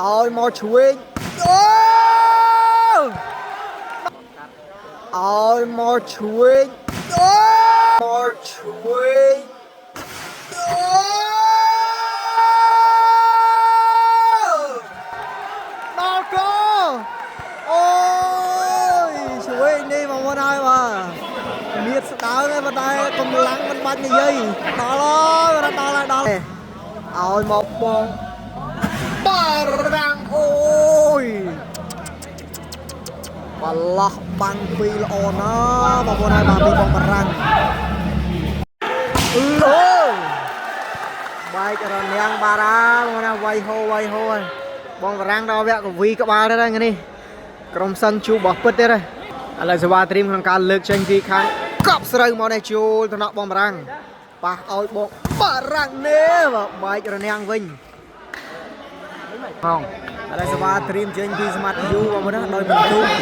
ឲ្យមកឆ្វេងអូឲ្យមកឆ្វេងអូមកឆ្វេងអូដល់កអូយឆ្វេងនេះមកមកហើយបាទមៀតស្ដើងហើយប៉ុន្តែកម្លាំងមិនបាច់និយាយដល់ហើយបាទដល់ហើយដល់ឲ្យមកបង បារាំងអូយបឡោះបាំងពីល្អណាស់បងប្អូនហើយបាទពីបងបារាំងអូបែករនាំងបារាបងប្អូនណាវាយហូវាយហូហើយបងបារាំងដល់វគ្គកវីក្បាលដែរហ្នឹងនេះក្រុមសឹងជួបរបស់ពិតទៀតហើយឥឡូវសេវាត្រៀមក្នុងការលើកចេញពីខាងកប់ស្រូវមកនេះជួលតំណក់បងបារាំងប៉ះឲ្យបងបារាំងនេះបាទបែករនាំងវិញ ហងឥឡូវសវ៉ាត្រៀមចេញពីស្មាត់យូបងប្អូនណាដោយបន្ទុក3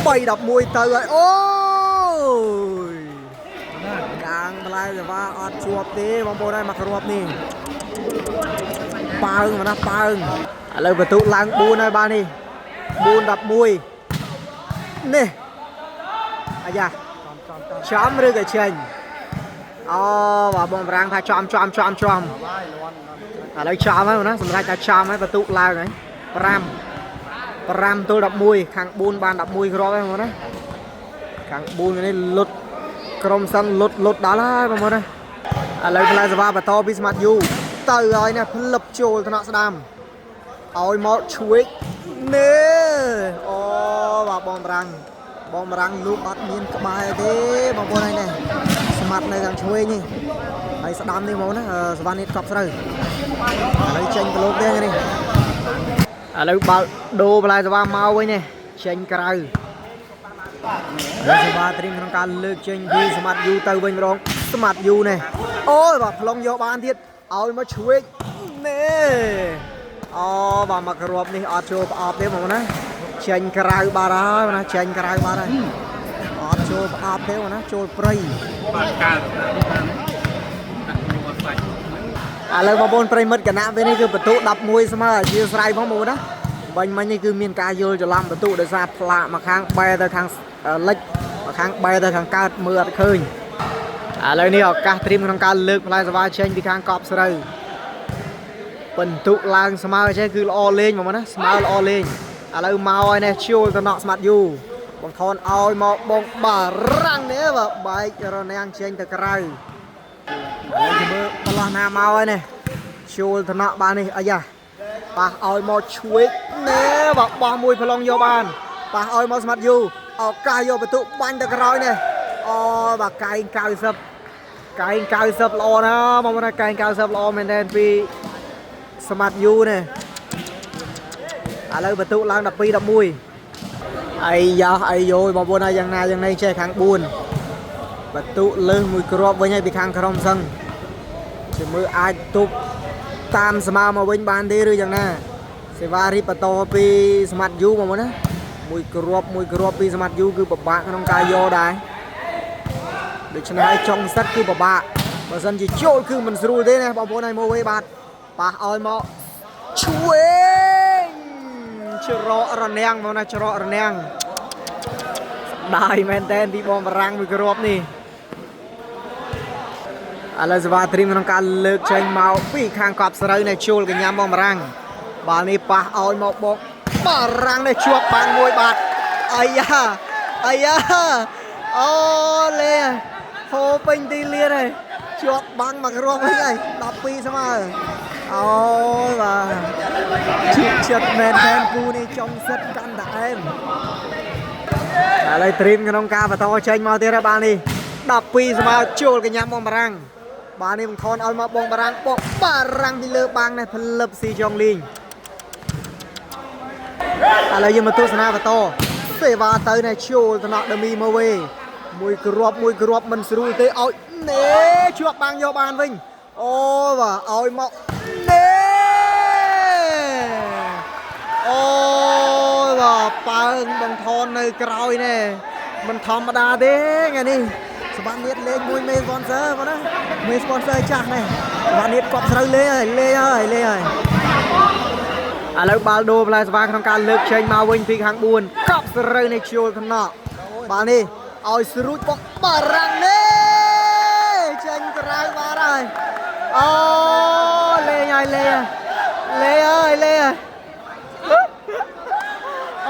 11ទៅហើយអូយកាងបន្លែសវ៉ាអត់ជាប់ទេបងប្អូនហើយមកគ្រាប់នេះប៉ើងមកណាប៉ើងឥឡូវបន្ទុកឡើង4ហើយបាទនេះ4 11នេះអាយ៉ាចំឬក៏ចេញអូបាទបងប្រាំងថាចំចំចំចំ ឥឡូវចំហើយបងណាសម្រាប់តែចំហើយបន្ទុកឡើងហើយ5 5ទល់11ខាង4បាន11គ្រាប់ហើយបងណាខាង4នេះលុតក្រុមសឹងលុតលុតដល់ហើយបងប្អូនណាឥឡូវផ្លែសវ៉ាបន្តពីស្មាត់យូទៅហើយណាផ្លឹបចូលថ្នាក់ស្ដាំឲ្យមកឆ្វេងនេះអូបាទបងបារាំងបងបារាំងលូកអត់មានក្បែរទេបងប្អូនហើយនេះស្មាត់នៅខាងឆ្វេងនេះហើយស្ដាំនេះបងប្អូនណាសវ៉ានេះកប់ស្រូវ ឥឡូវចេញប្រឡូកទេនេះឥឡូវបាល់ដូរបន្លែសវ៉ាមកវិញនេះចេញក្រៅបន្លែសវ៉ាត្រៀមក្នុងការលើកចេញពីស្មាត់យូទៅវិញម្ដងស្មាត់យូនេះអូយបាទប្លង់យកបានទៀតឲ្យមកឆ្វេងនេះអូបាទមកគ្រាប់នេះអត់ចូលប្រអប់ទេបងណាចេញក្រៅបាត់ហើយបងណាចេញក្រៅបាត់ហើយអត់ចូលប្រអប់ទេបងណាចូលព្រៃ បាទកើតដាក់យកសាច់ ឥឡូវបងប្អូនប្រិមិត្តគណៈពេលនេះគឺបន្ទុក11ស្មើអធិស្ឋានផងបងប្អូនណាបាញ់មិញនេះគឺមានការយល់ច្រឡំបន្ទុកដោយសារផ្លាកមកខាងបែរទៅខាងលិចមកខាងបែរទៅខាងកើតមើលអត់ឃើញឥឡូវនេះឱកាសត្រៀមក្នុងការលើកផ្លែសវ៉ាចេញពីខាងកប់ស្រូវបន្ទុកឡើងស្មើចេះគឺល្អលេងបងប្អូនណាស្មើល្អលេងឥឡូវមកហើយនេះជួលតំណក់ស្មាត់យូបងថនឲ្យមកបងបារាំងនេះបាទបែករនាំងចេញទៅក្រៅឥឡូវមើលបលោះណាមកហើយនេះ ជួលថ្នាក់បាននេះអាយ៉ាប៉ះឲ្យមកឆ្វេងណែបាទបោះមួយប្រឡងយកបានប៉ះឲ្យមកស្មាត់យូឱកាសយកបន្ទុកបាញ់ទៅក្រោយនេះអូបាទកែង90កែង90ល្អណាស់បងប្អូនណាកែង90ល្អមែនទែនពីស្មាត់យូនេះឥឡូវបន្ទុកឡើង12 11អាយ៉ាអាយយបងប្អូនណាយ៉ាងណាយ៉ាងនេះចេះខាង4បន្ទុកលើសមួយគ្រាប់វិញហើយពីខាងក្រុមសឹងជាមើលអាចទប់ តាមស្មើមកវិញបានទេឬយ៉ាងណាសេវារីបបន្តពីស្មាត់យូមកមុនណាមួយគ្រាប់មួយគ្រាប់ពីស្មាត់យូគឺពិបាកក្នុងការយកដែរដូច្នេះហើយចុងសិតគឺពិបាកបើសិនជាចូលគឺមិនស្រួលទេណាបងប្អូនហើយមកវិញបាទប៉ះឲ្យមកឆ្វេងច្រករនាំងមកណាច្រករនាំងស្ដាយមែនតើពីបងបារាំងមួយគ្រាប់នេះ ឥឡូវសវ៉ាត្រៀមក្នុងការលើកចេញមកពីខាងកប់ស្រូវនៅជួលកញ្ញាំបងបារាំងបាល់នេះប៉ះឲ្យមកបងបារាំងនេះជាប់បាំងមួយបាទអាយ៉ាអាយ៉ាអូលេហូពេញទីលានហើយជាប់បាំងមកគ្រាប់វិញហើយ12ស្មើអូយបាទជិះចិត្តមែនតែនគូនេះចុងសិតកាន់តែអែមឥឡូវត្រៀមក្នុងការបន្តចេញមកទៀតហើយបាល់នេះ12ស្មើជួលកញ្ញាំបងបារាំង បាទនេះបង្ថនឲ្យមកបងបារាំងបងបារាំងពីលើបាំងនេះផលឹបស៊ីចុងលីងឥឡូវយើងមកទស្សនាបន្តសេវាទៅនេះជួលតំណក់ដមីមកវេមួយគ្រាប់មួយគ្រាប់មិនស្រួលទេឲ្យណេជាប់បាំងយកបានវិញអូបាទឲ្យមកណេអូបាទប៉ើងបង្ថននៅក្រោយនេះមិនធម្មតាទេថ្ងៃនេះ សវណ្ណនៀតលេងមួយមេ sponsor បងណាមេ sponsor ចាស់នេះសវណ្ណនៀតកប់ស្រូវលេងហើយលេងហើយលេងហើយ ឥឡូវបាល់ដូរផ្លែស្វាក្នុងការលើកចេញមកវិញពីខាង4កប់ស្រូវនៃជួលថ្នាក់បាល់នេះឲ្យស្រួចបងបារាំងនេះចេញក្រៅបាត់ហើយអូលេងហើយលេងហើយលេងហើយលេងហើយ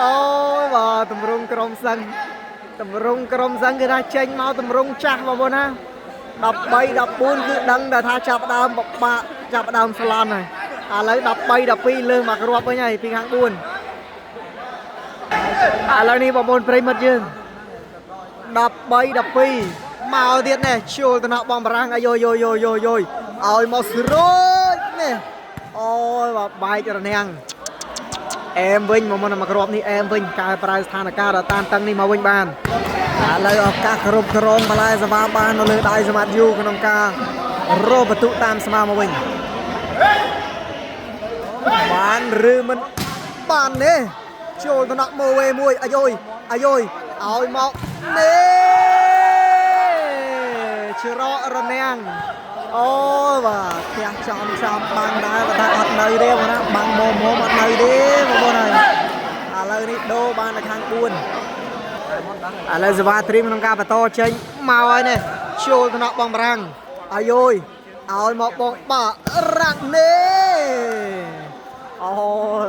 អូបាទតម្រង់ក្រុមសឹងតម្រង់ក្រុមសឹងគឺថាចេញមកតម្រង់ចាស់បងប្អូនណា13 14គឺដឹងតែថាចាប់ដើមបបាក់ចាប់ដើមស្លន់ហើយឥឡូវ13 12លើសមកគ្រាប់វិញហើយពីខាង4ឥឡូវនេះបងប្អូនប្រិយមិត្តយើង13 12មកទៀតនេះជួលតំណបងបារាំងអាយយយយយយឲ្យមកស្រួចនេះអូយបាទបែករនាំងអែមវិញមកមកគ្រាប់នេះអែមវិញកែប្រែស្ថានភាពដល់តានតឹងនេះមកវិញបានឥឡូវឱកាសគ្រប់គ្រងបន្លែសវ៉ាបាននៅលើដៃសម្បត្តិយូក្នុងការរកបន្ទុកតាមស្មើមកវិញបានឬមិនបានទេចូលតំណក់ម៉ូវេមួយអាយយអាយយឲ្យមកនេះច្រករនាំងអូបាទផ្ទះចំចំបាំងដែរបើថាអត់នៅទេបងណាបាំងមុំមុំអត់នៅទេបងប្អូនហើយឥឡូវនេះដូរបានទៅខាង4ឥឡូវសេវាត្រៀមក្នុងការបន្តចេញមកហើយនេះចូលតំណក់បងបារាំងអាយយឲ្យមកបងបារាំងនេះអូ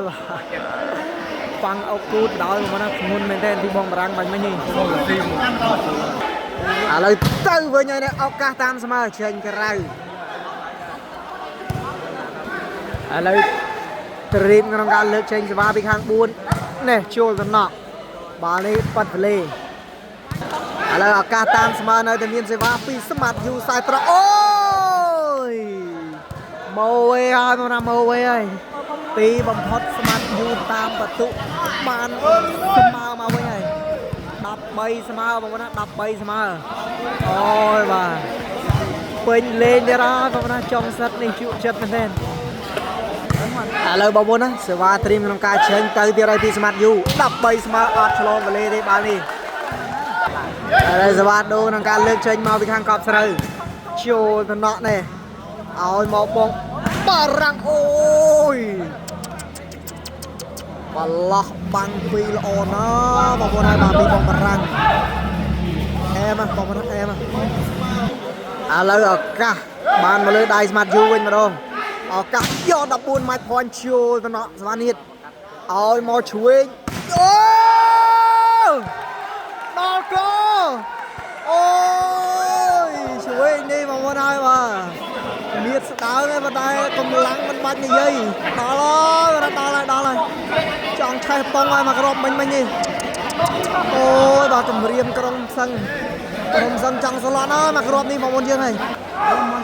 បាទប៉ាំងអុកគូតដោយមកណាធ្ងន់មែនទែនពីបងបារាំងបាញ់មិញនេះ ទី ឥឡូវទៅវិញហើយនេះឱកាសតាមស្មើចេញក្រៅឥឡូវត្រៀមក្នុងការលើកចេញសេវាពីខាង4នេះចូលតំណក់បាល់នេះប៉ាត់វលេឥឡូវឱកាសតាមស្មើនៅតែមានសេវាពីស្មាតយូខ្សែត្រអូយមកវេហើយមកណាមកវេហើយទីបំផុតស្មាតយូតាមបន្ទុកបានស្មើមកវិញហើយ13ស្មើបងប្អូនណា13ស្មើអូយបាទពេញលេងទៀតហើយបងប្អូនណាចុងសិតនេះជក់ចិត្តមែនទែនឥឡូវបងប្អូនណាសេវាត្រៀមក្នុងការចេញទៅទៀតហើយពីស្មាតយូ13ស្មើអត់ឆ្លងវេលាទេបាល់នេះឥឡូវសេវាដូរក្នុងការលើកចេញមកពីខាងកប់ស្រូវចូលតំណក់នេះឲ្យមកបងបារាំងអូយបាឡោះបាំងពីល្អណាស់បងប្អូនហើយបាទពីបងបារាំងអែមហ៎បងប្អូនអែមហ៎ឥឡូវឱកាសបានមកលើដៃស្មាតយូវិញម្ដងឱកាសយក14ម៉ាច់ផាន់ចូលតំណក់សវណ្ណិតឲ្យមកឆ្វេងអូដល់កអូយឆ្វេងនេះបងប្អូនហើយបាទមៀតស្ដើងឯងប៉ុន្តែកម្លាំងមិនបាច់និយាយដល់ហើយដល់ហើយដល់ហើយចង់ឆេះប៉ុងឲ្យមកគ្រាប់មិញមិញនេះអូយបាទគម្រាមក្រុមសឹងក្រុមសឹងចង់ស្លន់ហើយមកគ្រាប់នេះបងប្អូនយើងហើយ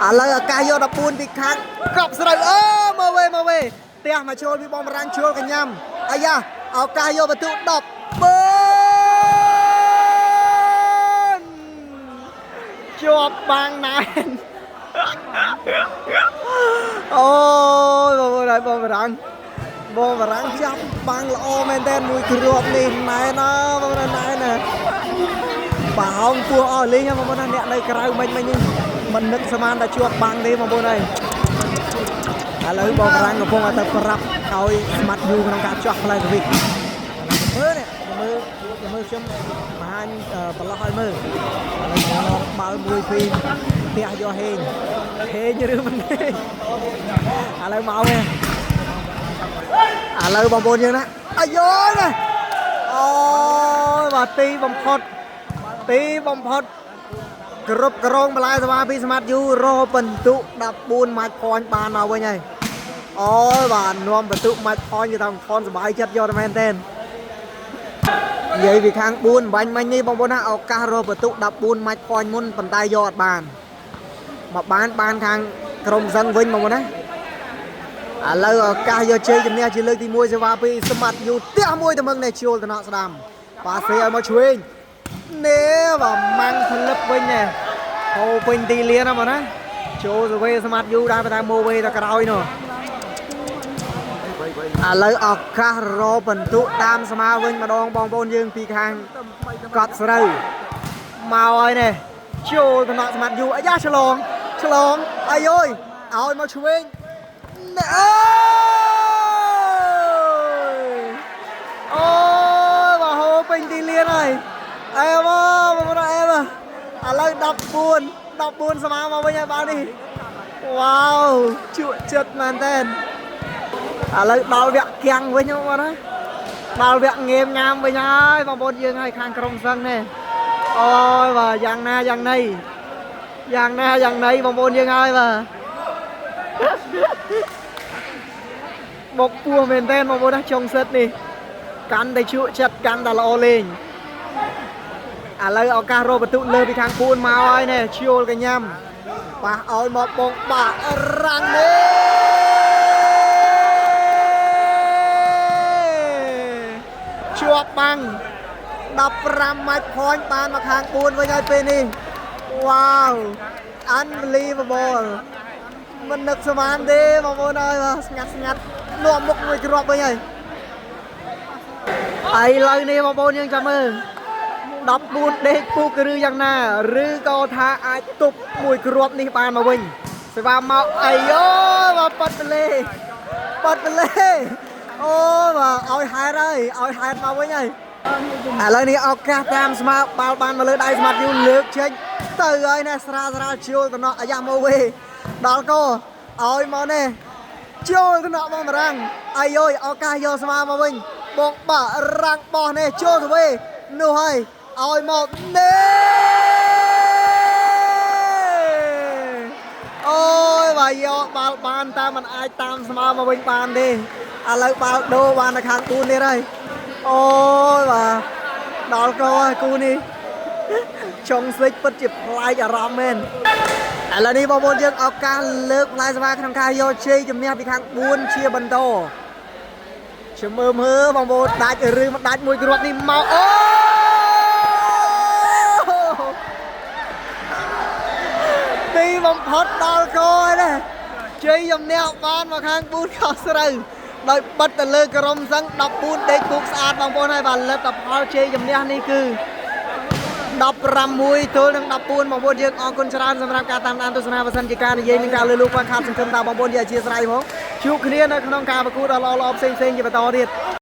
ឥឡូវឱកាសយក14ពីខាងក្របស្រូវអូមកវេមកវេផ្ទះមកចូលពីបងបារាំងជួលកញ្ញាំអាយ៉ាឱកាសយកបន្ទុក10បឺនជាប់បាងណែនអូយបងប្អូនហើយបងបារាំងបងបារាំងចាប់បាំងល្អមែនតើមួយគ្រាប់នេះណែនណាបងប្អូនណែនណាបាហោងពោះអស់លេងបងប្អូនណាអ្នកនៅក្រៅមិញមិញនេះមិននឹកស្មានតែជាប់បាំងទេបងប្អូនហើយឥឡូវបងបារាំងកំពុងតែប្រាប់ឲ្យស្មាត់យូក្នុងការចោះផ្លែទៅវិញមើលនេះមើលមើលខ្ញុំបង្ហាញប្រឡោះឲ្យមើលឥឡូវងបាល់មួយពីរផ្ទះយកហេងហេងឬមិនហេងឥឡូវមកវិញឥឡូវបងប្អូនយើងណាអាយយណាអូយបាទទីបំផុតទីបំផុតគ្រប់ក្រងបន្លែសវ៉ាពីស្មាតយូរកពិន្ទុ14ម៉ាច់ផនបានមកវិញហើយអូយបាទនាំពិន្ទុម៉ាច់ផនគេថាផនសុបាយចិត្តយកតែមែនទែននិយាយពីខាង4បាញ់មិញនេះបងប្អូនណាឱកាសរកពិន្ទុ14ម៉ាច់ផនមុនប៉ុន្តែយកអត់បានមកបានបានខាងក្រុមសឹងវិញបងប្អូនណាឥឡូវឱកាសយកជ័យជំនះជាលើកទី1សេវាពីស្មាត់យូផ្ទះមួយទៅមឹងនេះជួលតំណក់ស្ដាំប៉ាសេឲ្យមកឆ្វេងនេះបាទម៉ាំងផ្លឹបវិញនេះហូរពេញទីលានណាបងណាចូលសវេស្មាត់យូដែរប៉ុន្តែម៉ូវេទៅក្រោយនោះឥឡូវឱកាសរកពិន្ទុតាមស្មើវិញម្ដងបងប្អូនយើងពីខាងកត់ស្រូវមកហើយនេះចូលតំណក់ស្មាត់យូអាយ៉ាឆ្លងឆ្លងអាយយឲ្យមកឆ្វេងនេះអូ 14 14ស្មើមកវិញហើយបាល់នេះវ៉ាវជក់ចិត្តមែនតើឥឡូវដល់វគ្គគៀងវិញបងប្អូនណាដល់វគ្គងេមងាមវិញហើយបងប្អូនយើងហើយខាងក្រុមសឹងនេះអូយបាទយ៉ាងណាយ៉ាងណីយ៉ាងណាយ៉ាងណីបងប្អូនយើងហើយបាទបុកពោះមែនតើបងប្អូនណាចុងសិតនេះកាន់តែជក់ចិត្តកាន់តែល្អលេងឥឡូវឱកាសរកបន្ទុកលើពីខាង4មកហើយនេះឈួលកញ្ញាំប៉ះឲ្យមកបងបាក់រាំងនេះជាប់បាំង15 match point បានមកខាង4វិញហើយពេលនេះវ៉ាវ unbelievable មិននឹកស្មានទេបងប្អូនអើយបាទស្ងាត់ស្ងាត់នាំមុខមួយគ្រាប់វិញហើយឥឡូវនេះបងប្អូនយើងចាំមើល14ដេកពុកឬយ៉ាងណាឬក៏ថាអាចទប់មួយគ្រាប់នេះបានមកវិញសេវាមកអាយបាទប៉ាត់ប្លេប៉ាត់ប្លេអូបាទឲ្យហេតុហើយឲ្យហេតុមកវិញហើយឥឡូវនេះឱកាសតាមស្មើបាល់បានមកលើដៃស្មាត់យូលើកចេញទៅហើយនេះស្រាលស្រាលជួលតំណក់អាយ៉ាមកវិញដល់កឲ្យមកនេះចូលតំណក់បងរាំងអាយយឱកាសយកស្មើមកវិញបងបារាំងបោះនេះចូលទៅវិញនោះហើយឲ្យមកនេះអូយបាទយកបាល់បានតែมันអាចតាមស្មើមកវិញបានទេឥឡូវបាល់ដូរបាននៅខាង4នេះហើយអូយបាទដល់កហើយគូនេះចុងស្លិចពិតជាប្លែកអារម្មណ៍មែនឥឡូវនេះបងប្អូនយើងឱកាសលើកផ្លែស្វាក្នុងការយកជ័យជំនះពីខាង4ជាបន្តជំមើមើបងប្អូនដាច់ឬមិនដាច់មួយគ្រាប់នេះមកអូទីបំផុតដល់កហើយណាជ័យជំនះបានមកខាង4ខុសស្រូវដោយបិទទៅលើក្រុមសឹង14ដេកគូកស្អាតបងប្អូនហើយបាទលទ្ធផលជ័យជំនះនេះគឺ16ទល់នឹង14បងប្អូនយើងអរគុណច្រើនសម្រាប់ការតាមដានទស្សនាបើសិនជាការនិយាយមានការលើលូកខ្វះខាតសង្ឃឹមថាបងប្អូនយើងអធិស្ឋានផងជួបគ្នានៅក្នុងការប្រកួតដ៏ល្អៗផ្សេងៗជាបន្តទៀត។